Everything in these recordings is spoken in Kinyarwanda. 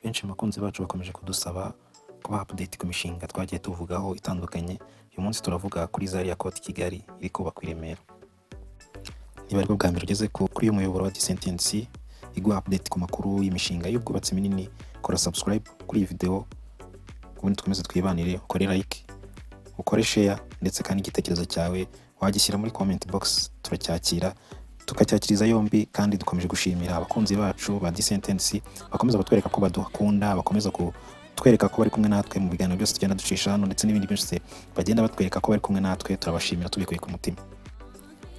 Benshi mu bakunzi bacu bakomeje kudusaba kubaha update ku mishinga twagiye tuvugaho itandukanye. Uyu munsi turavuga kuri Zaria Court Kigali iri kubakwa i Remera. Niba aribwo bwa mbere ugeze kuri uyu muyoboro wa Decent iguha update ku makuru y'imishinga y'ubwubatsi minini, kora subscribe kuri iyi video, ubundi dukomeze twibanire, ukore like, ukore share, ndetse kandi igitekerezo cyawe wagishyira muri comment box, turacyakira tukacyakiriza yombi. Kandi dukomeje gushimira abakunzi bacu ba Decent bakomeza kutwereka ko badukunda, bakomeza kutwereka ko bari kumwe natwe mu biganiro byose tugenda ducisha hano, ndetse n'ibindi byose bagenda batwereka ko bari kumwe natwe. Turabashimira tubikuye ku mutima.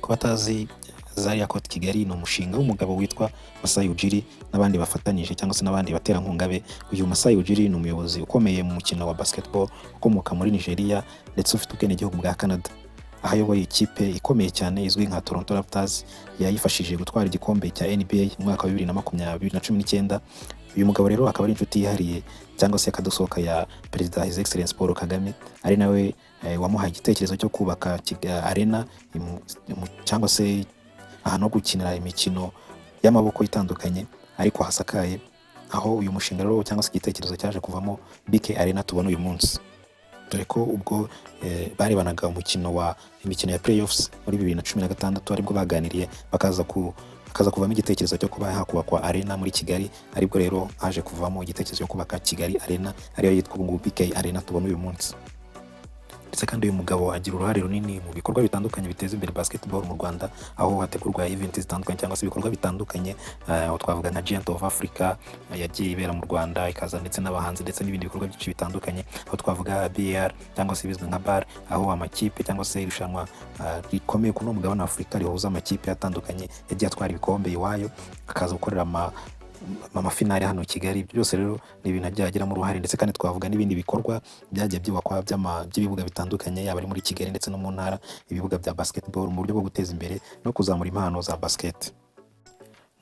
Ku batazi, Zaria Court Kigali ni umushinga w'umugabo witwa Masai Ujiri n'abandi bafatanyije cyangwa se n'abandi baterankunga be. Uyu Masai Ujiri ni umuyobozi ukomeye mu mukino wa basketball, ukomoka muri Nigeria ndetse ufite ubwenegihugu bwa Canada, aho ayoboye ikipe ikomeye cyane izwi nka Toronto Raptors yayifashije gutwara igikombe cya NBA mu mwaka wa 2020, 2019. Uyu mugabo rero akaba ari inshuti yihariye cyangwa se akadosohoka ya Perezida His Excellence Paul Kagame, ari nawe wamuhaye igitekerezo cyo kubaka arena cyangwa se ahantu ho gukinira imikino y'amaboko itandukanye ariko hasakaye, aho uyu mushinga rero cyangwa se igitekerezo cyaje kuvamo BK Arena tubona uyu munsi, dore ko ubwo barebanaga umukino wa imikino ya playoffs muri 2016 aribwo baganiriye, bakaza kuvamo igitekerezo cyo kuba hakubakwa arena muri Kigali. Aribwo rero haje kuvamo igitekerezo cyo kubaka Kigali Arena, ariyo yitwa ubu ngubu BK Arena tubona uyu munsi. Ndetse kandi uyu mugabo agira uruhare runini mu bikorwa bitandukanye biteza imbere basketball mu Rwanda, aho hategurwa event zitandukanye cyangwa se ibikorwa bitandukanye, aho twavuga nka Giant of Africa yagiye ibera mu Rwanda, ikaza ndetse n'abahanzi, ndetse n'ibindi bikorwa byinshi bitandukanye, aho twavuga BAL cyangwa se ibizwi nka BAL, aho amakipe cyangwa se irushanwa rikomeye kuri uno mugabane wa Afurika rihuza amakipe atandukanye yagiye atwara ibikombe iwayo, akaza gukorera amafinari hano i Kigali. Ibyo byose rero ni ibintu yagiye agiramo uruhare. Ndetse kandi twavuga n'ibindi bikorwa byagiye byubakwa by'ibibuga bitandukanye, yaba ari muri Kigali ndetse no mu ntara, ibibuga bya basketball mu buryo bwo guteza imbere no kuzamura impano za basket.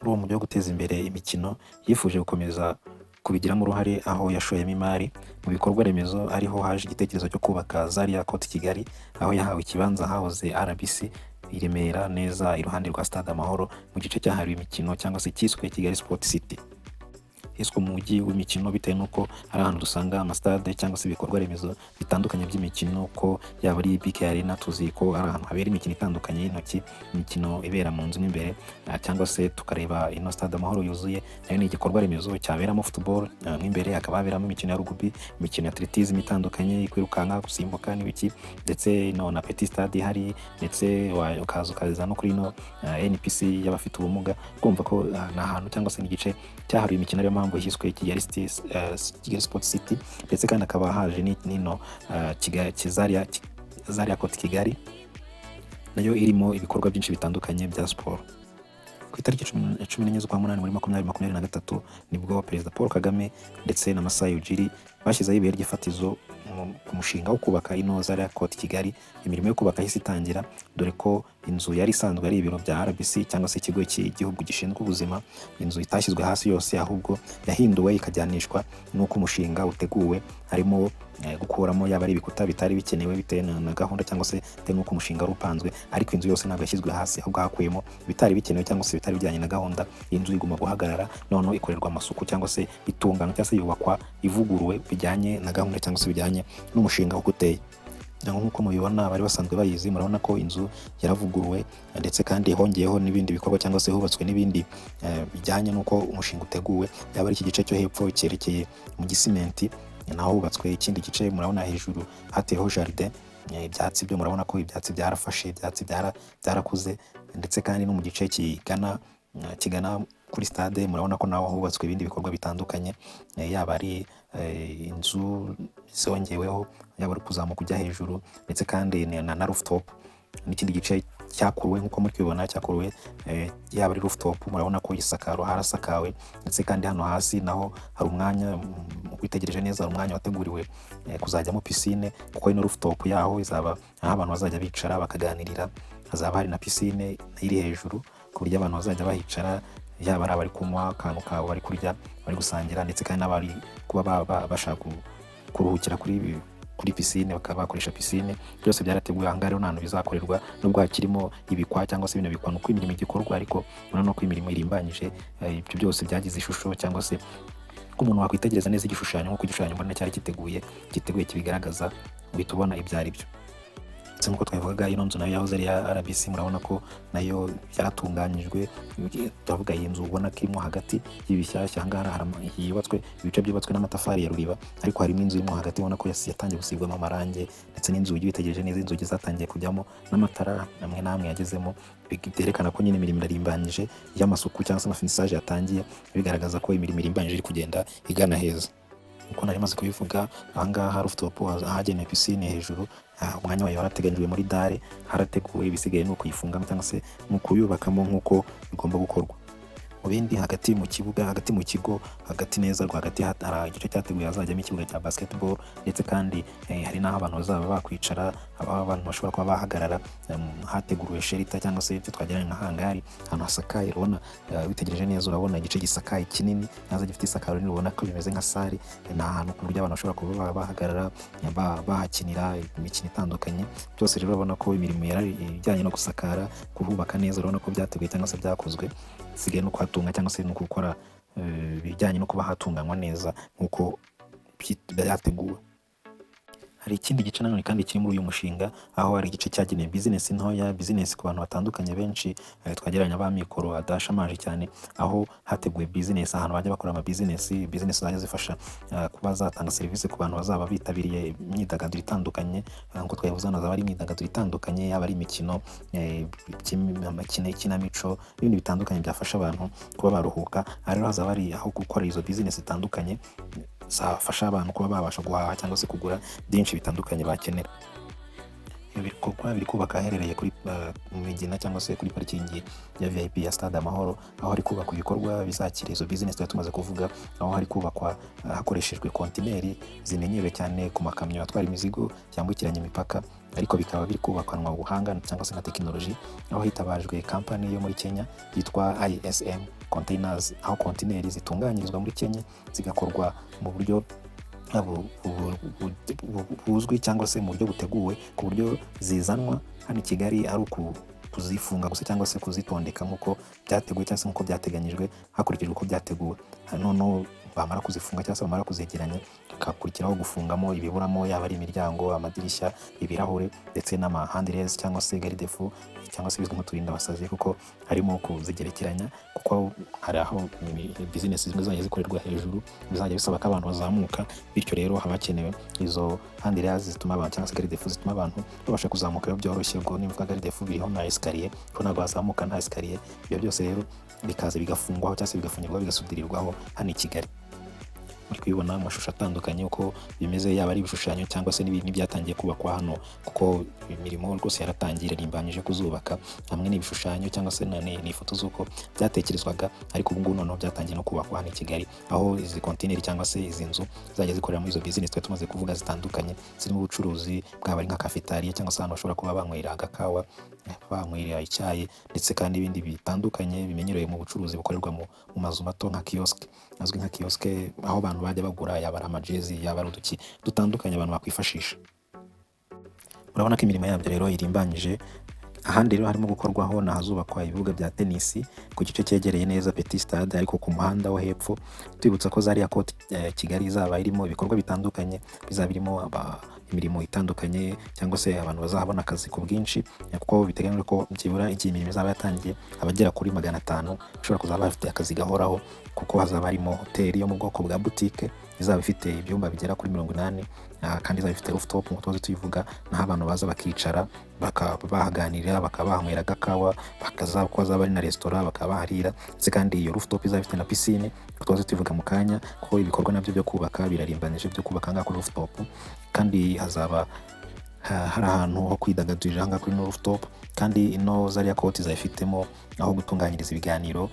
Muri uwo mujyi wo guteza imbere imikino, yifuje gukomeza kubigiramo uruhare, aho yashoyemo imari mu bikorwa remezo, ariho haje igitekerezo cyo kubaka Zaria Court Kigali, aho yahawe ikibanza hahoze RBC i Remera, neza iruhande rwa Stade Amahoro, mu gice cyahariwe imikino cyangwa se cyiswe Kigali Sport City. Hiswe umujyi w'imikino bitewe n'uko ari ahantu dusanga amasitade cyangwa se ibikorwa remezo bitandukanye by'imikino, ko yaba ari BK Arena, tuzi ko ari ahantu habera imikino itandukanye y'intoki, imikino ibera mu nzu mo imbere, cyangwa se tukareba ino Stade Amahoro yuzuye, nayo ni igikorwa remezo cyaberamo football mo imbere, hakaba haberamo imikino ya rugby, imikino ya athlétisme itandukanye, kwirukanka, gusimbuka n'ibiki, ndetse no na petit stade ihari, ndetse ukaza ukaza no kuri ino NPC y'abafite ubumuga. Kumva ko ni ahantu cyangwa se n'igice cyahariwe imikino, ariyo mpamvu hiswe Kigali City, Kigali Sport City. Ndetse kandi hakaba haje n'ino Kigali Zaria Court Kigali, nayo irimo ibikorwa byinshi bitandukanye bya siporo. Ku itariki 14 z'ukwa munani muri 2023 nibwo Perezida Paul Kagame ndetse na Masai Ujiri bashyizeho ibuye ry'ifatizo ku mushinga wo kubaka ino Zaria Court Kigali. Imirimo yo kubaka yahise itangira, dore ko inzu yari isanzwe ari ibiro bya RBC cyangwa se ikigo cy'igihugu gishinzwe ubuzima, inzu itashyizwe hasi yose, ahubwo yahinduwe ikajyanishwa n'uko umushinga uteguwe, harimo gukuramo yaba ari ibikuta bitari bikenewe bitewe na gahunda cyangwa se bitewe n'uko umushinga wari upanzwe. Ariko inzu yose ntabwo yashyizwe hasi, ahubwo hakuyemo ibitari bikenewe cyangwa se bitari bijyanye na gahunda. Inzu iguma guhagarara, noneho ikorerwa amasuku cyangwa se itunganywa cyangwa se yubakwa ivuguruwe bijyanye na gahunda cyangwa se bijyanye n'umushinga uko uteye. Kugira ngo nk'uko mubibona, abari basanzwe bayizi, murabona ko inzu yaravuguruwe, ndetse kandi hongeyeho n'ibindi bikorwa cyangwa se hubatswe n'ibindi bijyanye n'uko umushinga uteguwe. Yaba ari iki gice cyo hepfo cyerekeye mu Gisimenti, naho hubatswe ikindi gice. Murabona hejuru hateyeho jardin, ibyatsi byo murabona ko ibyatsi byarafashe, ibyatsi byarakuze. Ndetse kandi no mu gice kigana kuri stade, murabona ko naho hubatswe ibindi bikorwa bitandukanye, yaba ari inzu zongeweho, yaba ari kuzamuka ujya hejuru, ndetse kandi na rooftop, n'ikindi gice cyakuruwe nk'uko muri kubibona cyakuruwe, yaba ari rooftop, murabona ko isakaro harasakawe. Ndetse kandi hano hasi naho hari umwanya, witegereje neza hari umwanya wateguriwe kuzajyamo piscine, kuko ino rooftop yaho izaba aho abantu bazajya bicara bakaganirira. Hazaba hari na piscine iri hejuru, ku buryo abantu bazajya bahicara, yaba ari abari kunywa akantu kabo, bari kurya, bari gusangira, ndetse kandi n'abari kuba bashaka kuruhukira kuri piscine, bakaba bakoresha piscine. Byose byarateguwe. Aha ngaha rero ni ahantu bizakorerwa, nubwo hakirimo ibikwa cyangwa se bino bikwa, ni uko imirimo igikorwa, ariko urabona ko imirimo irimbanyije. Ibyo byose byagize ishusho cyangwa se Ko umuntu wakwitegereza neza igishushanyo, nk'uko igishushanyo mbonera cyari giteguye kibigaragaza, uhita ubona ibyo ari byo. Ndetse nk'uko twabivugaga, ino nzu nayo yahoze ari iya RBC. Murabona ko nayo yaratunganyijwe. Turavuga iyi nzu ubona ko irimo hagati y'ibishyashya. Ahangaha yubatswe, ibice byubatswe n'amatafari ya ruriba, ariko harimo inzu irimo hagati ubona ko yatangiye gusigwamo amarangi, ndetse n'inzugi, witegereje neza inzugi zatangiye kujyamo, n'amatara amwe n'amwe yagezemo. Byerekana ko nyine imirimo irarimbanyije y'amasuku cyangwa se amafinissage yatangiye, bigaragaza ko imirimo irimbanyije iri kugenda igana heza. Uko nari maze kubivuga, ahangaha rooftop, ahagenewe piscine hejuru, umwanya wayo warateganyijwe muri dalle, harateguwe. Ibisigaye ni ukuyifungamo cyangwa se ni ukuyubakamo nk'uko bigomba gukorwa. Mu bindi, hagati mu kibuga, hagati mu kigo, hagati neza rwagati, hari igice cyateguye hazajyamo ikibuga cya basketball. Ndetse kandi hari n'aho abantu bazaba bakwicara, aho abantu bashobora kuba bahagarara, hateguriwe shelter cyangwa se icyo twagereranya nka hangari, ahantu hasakaye. Urabona, witegereje neza urabona igice gisakaye kinini cyangwa se gifite isakaro rinini, ubona ko bimeze nka salle. Ni ahantu ku buryo abantu bashobora kuba bahagarara, bahakinira imikino itandukanye. Byose rero urabona ko imirimo ijyanye no gusakara, kuhubaka neza, urabona ko byateguwe cyangwa se byakozwe. Isigaye no kuhatunga cyangwa se no gukora ibijyanye no kuba hatunganywa neza nk'uko byateguwe. Hari ikindi gice nanone kandi kiri muri uyu mushinga, aho hari igice cyagenewe business ntoya, business ku bantu batandukanye benshi, twagereranya ba mikoro adashamaje cyane, aho hateguwe business, ahantu bajya bakora ama business, business zajya zifasha kuba zatanga serivisi ku bantu bazaba bitabiriye imyidagaduro itandukanye. Nk'uko twabivuze, hano hazaba hari imyidagaduro itandukanye, yaba ari imikino, ikinamico n'ibindi bitandukanye byafasha abantu kuba baruhuka. Aha rero hazaba hari aho gukora izo business zitandukanye zafasha abantu kuba babasha guhaha cyangwa se kugura byinshi bitandukanye bakenera. Ibi bikorwa biri kubaka aherereye kuri mu Migina cyangwa se kuri parikingi ya VIP ya Stade Amahoro, aho hari kubakwa ibikorwa bizakira izo business twari tumaze kuvuga, aho hari kubakwa hakoreshejwe kontineri zimenyerewe cyane ku makamyo atwara imizigo yambukiranya imipaka, ariko bikaba biri kubakanwa ubuhanga cyangwa se na tekinoloji, aho hitabajwe kampani yo muri Kenya yitwa ISM Containers, aho kontineri zitunganyirizwa muri Kenya zigakorwa mu buryo buzwi cyangwa se mu buryo buteguwe, ku buryo zizanwa hano i Kigali ari kuzifunga gusa cyangwa se kuzitondeka nk'uko byateguwe cyangwa se nk'uko byateganyijwe, hakurikijwe uko byateguwe. Noneho bamara kuzifunga cyangwa se bamara kuzegeranya, hagakurikiraho gufungamo ibiburamo, yaba ari imiryango, amadirishya, ibirahure ndetse n'ama handrails cyangwa se garde-fou cyangwa se bizwi nk'uturindabasazi, kuko harimo kuzigerekeranya, kuko hari aho business zimwe zizajya zikorerwa hejuru, bizajya bisaba ko abantu bazamuka. Bityo rero haba hakenewe izo handrails zituma abantu cyangwa se garde-fou zituma abantu babasha kuzamuka byoroshye. Ubwo nimvuga garde-fou, biriho na escalier, kuko ntabwo wazamuka nta escalier. Ibyo byose rero bikaza bigafungwaho cyangwa se bigafungirwaho, bigasudirirwaho hano i Kigali. Muri kubibona mu mashusho atandukanye uko bimeze, yaba ari ibishushanyo cyangwa se n'ibyatangiye kubakwa hano, kuko imirimo rwose yaratangiye, irarimbanyije kuzubaka. Hamwe n'ibishushanyo cyangwa se ni ifoto z'uko byatekerezwaga, ariko ubu ngubu noneho byatangiye no kubakwa hano i Kigali, aho izi kontineri cyangwa se izi nzu zizajya zikorera muri izo business twari tumaze kuvuga zitandukanye, zirimo ubucuruzi, bwaba ari nka cafetaria cyangwa se ahantu bashobora kuba banywera agakawa, banywera icyayi, ndetse kandi n'ibindi bitandukanye bimenyerewe mu bucuruzi bukorerwa mu mazu mato nka kiosk, azwi nka kiosk, aho abantu bajya bagura, yaba ari amajezi, yaba ari uduki dutandukanye abantu bakwifashisha. Urabona ko imirimo yabyo rero irimbanyije. Ahandi rero harimo gukorwaho ni ahazubakwa ibibuga bya tenisi ku gice cyegereye neza Petit Stade, ariko ku muhanda wo hepfo. Twibutsa ko Zaria Court Kigali izaba irimo ibikorwa bitandukanye, bizaba birimo imirimo itandukanye cyangwa se abantu bazahabona akazi ku bwinshi, kuko biteganyijwe ko byibura igihe imirimo izaba yatangiye, abagera kuri 500 bashobora kuzaba bafite akazi gahoraho, kuko hazaba harimo hoteli yo mu bwoko bwa boutique izaba ifite ibyumba bigera kuri 80, kandi izaba ifite rooftop nk'uko tumaze tuyivuga, naho abantu baza bakicara, bakaba bahaganirira, bakaba bahanywera agakawa, bakaza ko hazaba ari na resitora bakaba baharira. Ndetse kandi iyo rooftop izaba ifite na piscine nk'uko tumaze tubivuga mu kanya, kuko ibikorwa nabyo byo kubaka birarimbanyije, byo kubaka ngaha kuri rooftop. Kandi hazaba hari ahantu ho kwidagadurira aha ngaha kuri ino rooftop. Kandi ino Zaria Court izaba ifitemo aho gutunganyiriza ibiganiro,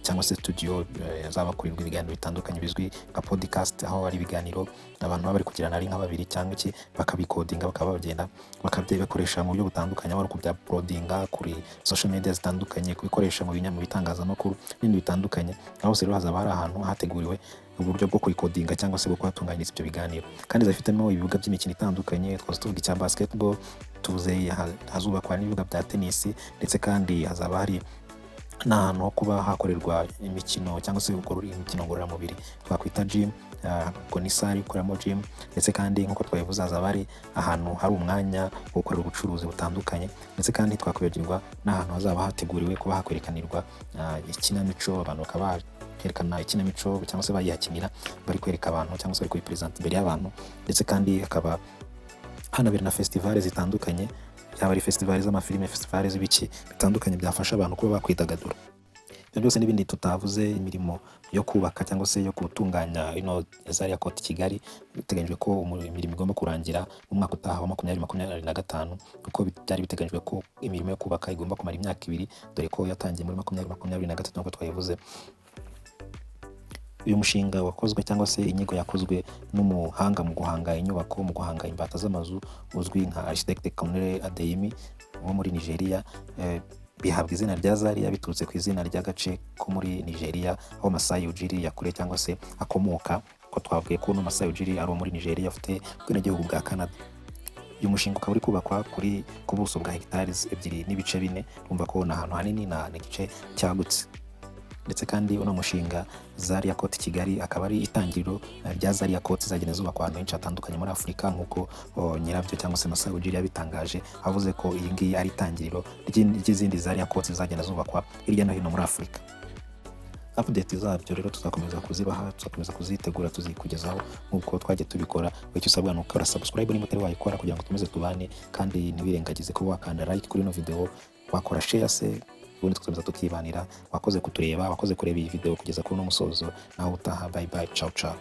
cyangwa se studio, hazabakorerwa ibiganiro bitandukanye bizwi nka podcast, aho ari ibiganiro abantu baba bari kugirana ari nka babiri cyangwa iki, bakabikodinga, bakaba bagenda bakabikoresha mu buryo butandukanye, aho ari kubyuploadinga kuri social media zitandukanye, kubikoresha mu bitangazamakuru n'ibindi bitandukanye. Aho hose rero hazaba hari ahantu hateguriwe uburyo bwo kurikodinga cyangwa se bwo kuhatunganyiriza ibyo biganiro. Kandi izaba ifitemo ibibuga by'imikino itandukanye, twaza tuvuga icya basketball, tuvuze hazubakwa n'ibibuga bya tenisi, ndetse kandi hazaba hari N'ahantu ho kuba hakorerwa imikino cyangwa se gukora imikino ngororamubiri twakwita gym, ubwo ni salle ikoreramo gym. Ndetse kandi nk'uko twabivuze, hazaba hari ahantu hari umwanya wo gukorera ubucuruzi butandukanye. Ndetse kandi twakwibagirwa n'ahantu hazaba hateguriwe kuba hakwerekanirwa ikinamico, abantu bakaba bakerekana ikinamico cyangwa se bayihakinira, bari kwereka abantu cyangwa se bari kuyipresenta imbere y'abantu. Ndetse kandi hakaba hanabera na festival zitandukanye, yaba ari festival z'amafilime, festival z'ibiki bitandukanye byafasha abantu kuba bakwidagadura. Ibyo byose n'ibindi tutavuze, imirimo yo kubaka cyangwa se yo gutunganya ino Zaria Court Kigali, biteganyijwe ko imirimo igomba kurangira mu mwaka utaha wa 2025, kuko byari biteganyijwe ko imirimo yo kubaka igomba kumara imyaka 2, dore ko yatangiye muri 2023 nk'uko twabivuze. Uyu mushinga wakozwe cyangwa se inyigo yakozwe n'umuhanga mu guhanga inyubako, mu guhanga imbata z'amazu, uzwi nka Architect Kunle Adeyemi wo muri Nigeria. Bihabwa izina rya Zaria biturutse ku izina ry'agace ko muri Nigeria aho Masai Ujiri yakuriye cyangwa se akomoka, ko twabwiye ko uno Masai Ujiri ari uwo muri Nigeria, afite ubwenegihugu bwa Canada. Uyu mushinga ukaba uri kubakwa ku buso bwa hegitari 2.4. Urumva ko ni ahantu hanini, ni igice cyagutse. Ndetse kandi uno mushinga Zaria Court Kigali akaba ari itangiriro rya Zaria Court zagenda zubakwa ahantu henshi hatandukanye muri Afurika, nk'uko nyirabyo cyangwa se Masai Ujiri yabitangaje, avuze ko iyi ngiyi ari itangiriro ry'izindi Zaria Court zizagenda zubakwa hirya no hino muri Afurika. Update zabyo rero tuzakomeza kuzibaha, tuzakomeza kuzitegura, tuzikugezaho nk'uko twagiye tubikora. Icyo usabwa ni ukora subscribe niba utari wayikora, kugira ngo dukomeze tubane. Kandi ntiwirengagize kuba wakanda like kuri ino video, wakora share se, ubundi tugakomeza tukibanira. Wakoze kutureba, wakoze kureba iyi video kugeza kuri uno musozo. Naho utaha, bye bye, ciao ciao.